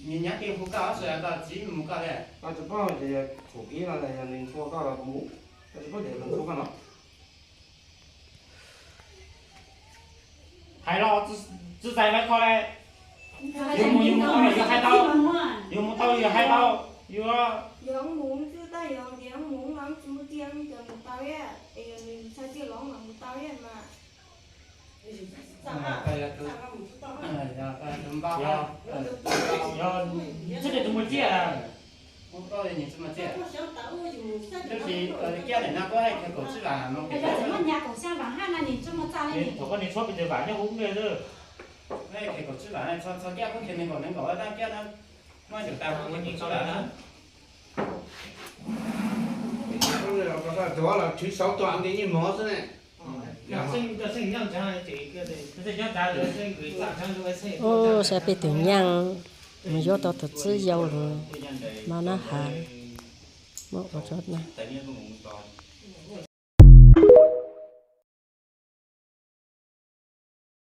Nws nyob twg hu koj, sawv daws koj txiv mus koj li. Koj tsis paub ces yog thaum ib no yog nws hu koj los mus, koj tsis paub ces nws hu koj no. Hais los tsis txais lawv kho li. Yuav mus yuav mus tau yuav hais tau, yuav mus tau yuav hais tau, yuav. Yog mus xwb tab yog tias mus los tsis muaj tiag, mus tau ib, es yog nws txhais tiag los mus tau ib mas. Tsis muaj tiag. Tab sis kiab ntawm no koj hais kaum tsib vam no, muaj kaum xya vam hab no, thaum koj niag tshuab pes tsawg vam nyob hauv li xwb. Kaum tsib vam no txog kiab kuj kiag nees nkaum nees nkaum tab kiab no, muaj ib tug tas kuv nyiam tshuab vam na. Tus los khwv sauv tus nti nyuag mov xwb ne. Ub, saib peb tus nyaaj mus yuav tau tus txiv yau lug no na has, muab ua rau na.